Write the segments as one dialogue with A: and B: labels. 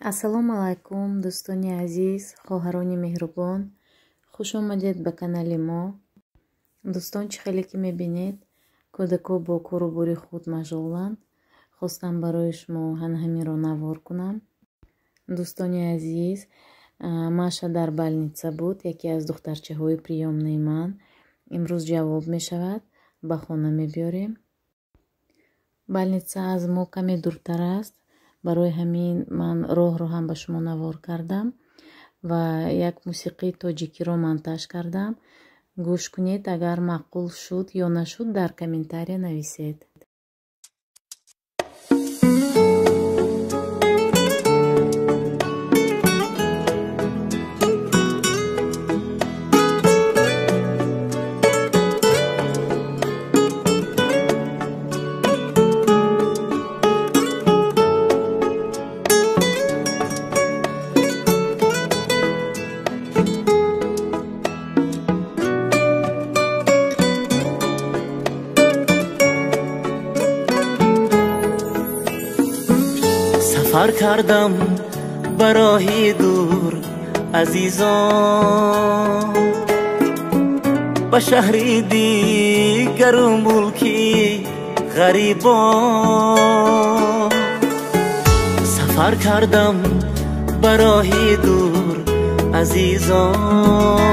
A: Ассалому алайкум, дӯстони азиз, хоҳарони меҳрубон. Хуш омадед ба канали мо. Дӯстон, чӣ хеле ки мебинед, кӯдако бо кору бори худ машғуланд. Хостам барои шумо ҳаминро навор кунам. Дӯстони азиз, Маша дар больница буд, яке аз духтарчаҳои приёмнаи ман. Имрӯз ҷавоб мешавад, ба хона мебиёрем. Больница аз мо каме дуртар аст, барои ҳамин ман роҳро ҳам ба шумо навор кардам ва як мусиқии тоҷикиро монтаж кардам. Гӯш кунед, агар маъқул шуд ё нашуд, дар комментария нависед.
B: Сафар кардам ба роҳи дур, азизон, ба шаҳри дигару мулки ғарибон. Сафар кардам ба роҳи дур, азизон,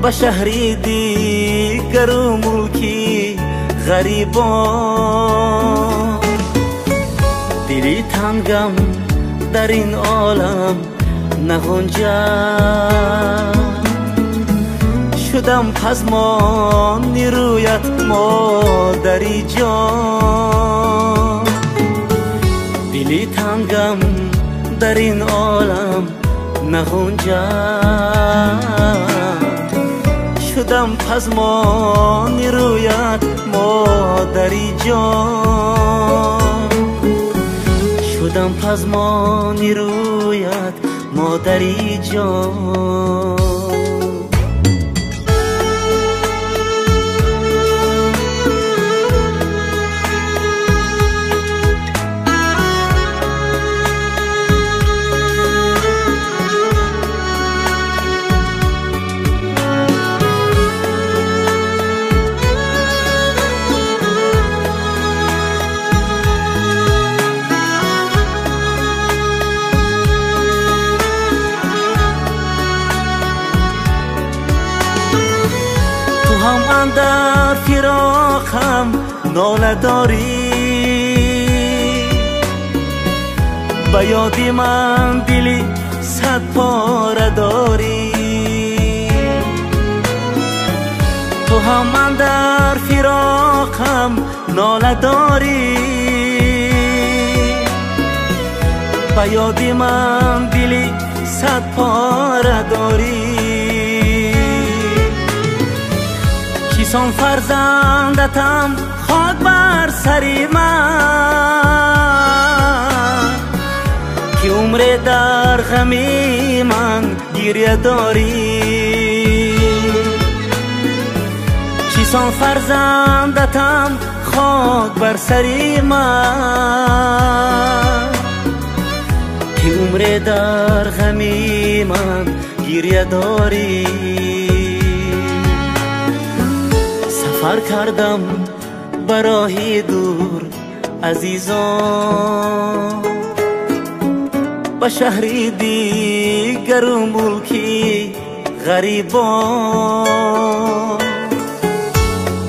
B: ба шаҳри дигару мулки ғарибон. Дили тангам дар ин олам нағунҷад, шудам пазмони рӯят, модари ҷон. Дили тангам дар ин олам нағунҷад, шудам пазмони рӯят, модари ҷон. Шудам пазмони рӯят, модари ҷон. Ҳам андар фироқам нола дорӣ, ба ёди ман дили сад пора дорӣ. Ту ҳам андар фироқам нола дорӣ, ба ёди ман дили сад пора дорӣ. Чисон фарзандатам хок бар сари ман, ки умре дар ғами ман гиря дорӣ. Чисон фарзандатам хок бар сари ман, ки умре дар ғами ман гиря дорӣ. Сафар кардам ба роҳи дур, азизон, ба шаҳри дигару мулки ғарибон.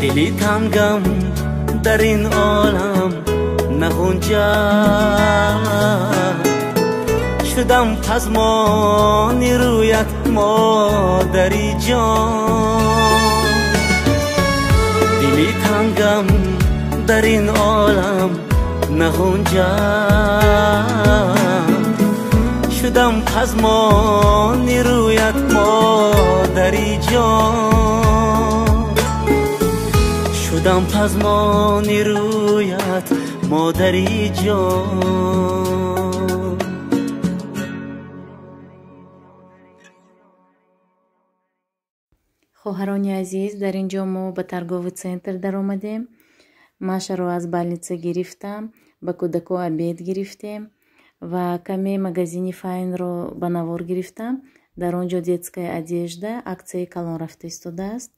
B: Дили тангам дар ин олам нағунҷад, шудам пазмони рӯят, модари ҷон. Дили тангам дар ин олам нағунҷад, шудам пазмони рӯят, модари ҷон. Шудам пазмони рӯят, модари ҷон.
A: Хоҳарони азиз, дар ин ҷо мо ба торговый центр даромадем. Машаро аз больница гирифтам, ба кӯдако обед гирифтем. Ва каме магазини Файнро ба навор гирифтам. Дар он ҷо детская одежда, аксияи калон рафта истодааст.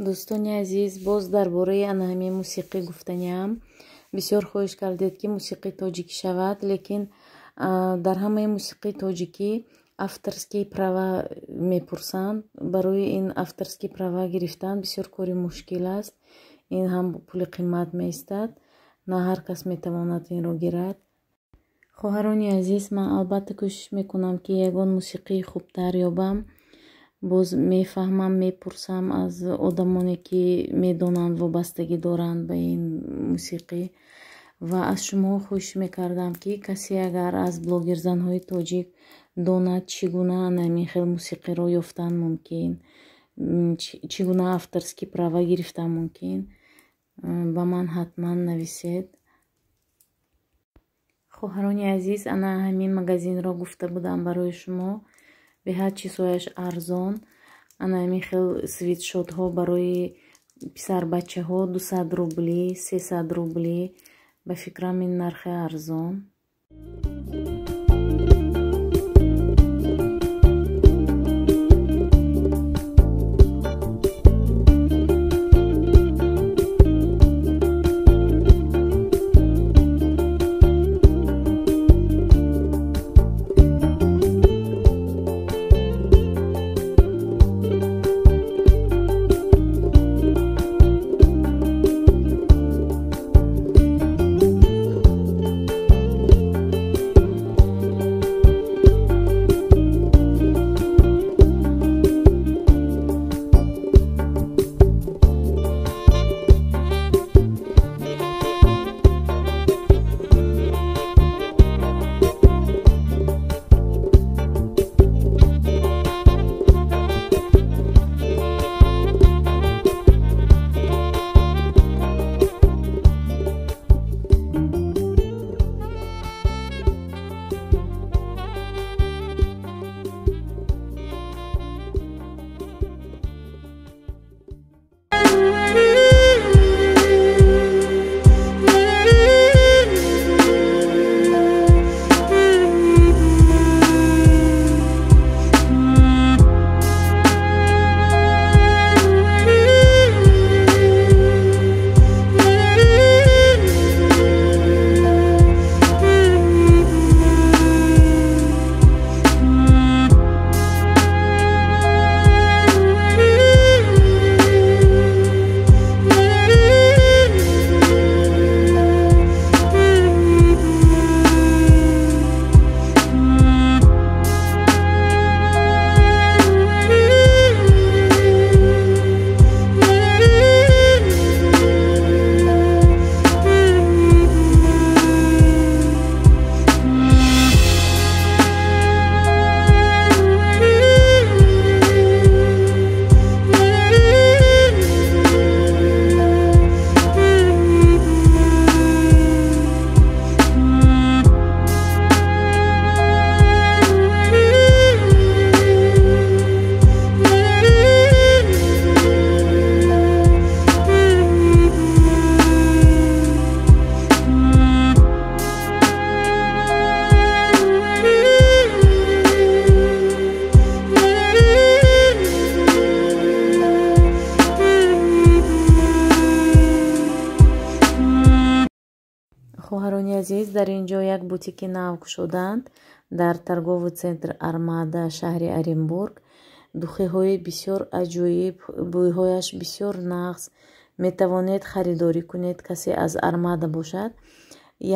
A: Дӯстони азиз, боз дар бораи ана ҳамин мусиқӣ гуфтаниам. Бисёр хоҳиш кардед, ки мусиқии тоҷикӣ шавад, лекин дар ҳамаи мусиқии тоҷикӣ авторские права мепурсанд. Барои ин авторские права гирифтан бисёр кори мушкил аст. Ин ҳам пули қимат меистад, на ҳар кас метавонад инро гирад. Хоҳарони азиз, ман албатта кӯшиш мекунам, ки ягон мусиқии хубтар ёбам. Боз мефаҳмам, мепурсам аз одамоне, ки медонанд, вобастагӣ доранд ба ин мусиқӣ. Ва аз шумо хоҳиш мекардам, ки касе агар аз блогерзанҳои тоҷик донад, чӣ гуна ҳамин хел мусиқиро ёфтан мумкин, чӣ гуна авторские права гирифтан мумкин, ба ман ҳатман нависед. Хоҳарони азиз, ана ҳамин магазинро гуфта будам барои шумо. Беҳад чизҳояш арзон. Ана ҳамин хел свитшотҳо барои писарбачаҳо 200 рубли, 300 рубли. Ба фикрам ин нархи арзон. Азиз, дар ин ҷо як бутики нав кушоданд дар торговый центр Армада шаҳри Оренбург. Духиҳои бисёр аҷоиб, бӯйҳояш бисёр нағз. Метавонед харидорӣ кунед, касе аз Армада бошад.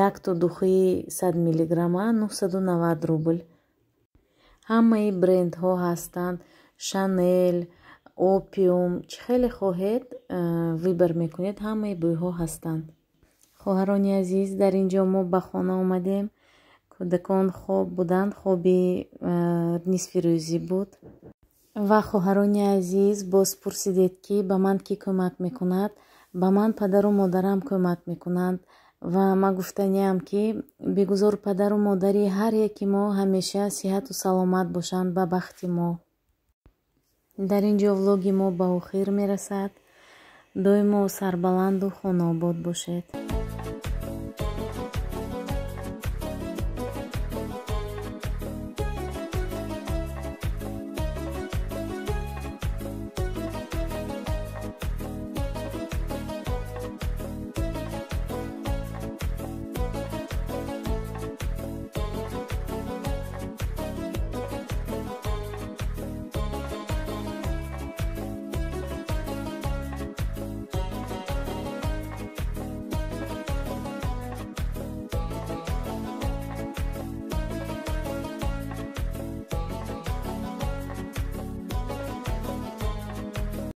A: Якто духии 100 миллиграмма 990 рубл. Ҳамаи брендҳо ҳастанд: Шанел, Опиум, чӣ хеле хоҳед, выбор мекунед, ҳамаи бӯйҳо ҳастанд. Хоҳарони азиз, дар ин ҷо мо ба хона омадем. Кӯдакон хоб буданд, хоби нисфи рӯзӣ буд. Ва, хоҳарони азиз, боз пурсидед, ки ба ман кӣ кӯмак мекунад. Ба ман падару модарам кӯмак мекунанд. Ва ман гуфтаниам, ки бигузор падару модари ҳар яки мо ҳамеша сиҳату саломат бошанд ба бахти мо. Дар ин ҷо влоги мо ба охир мерасад. Доимо сарбаланду хонаобод бошед.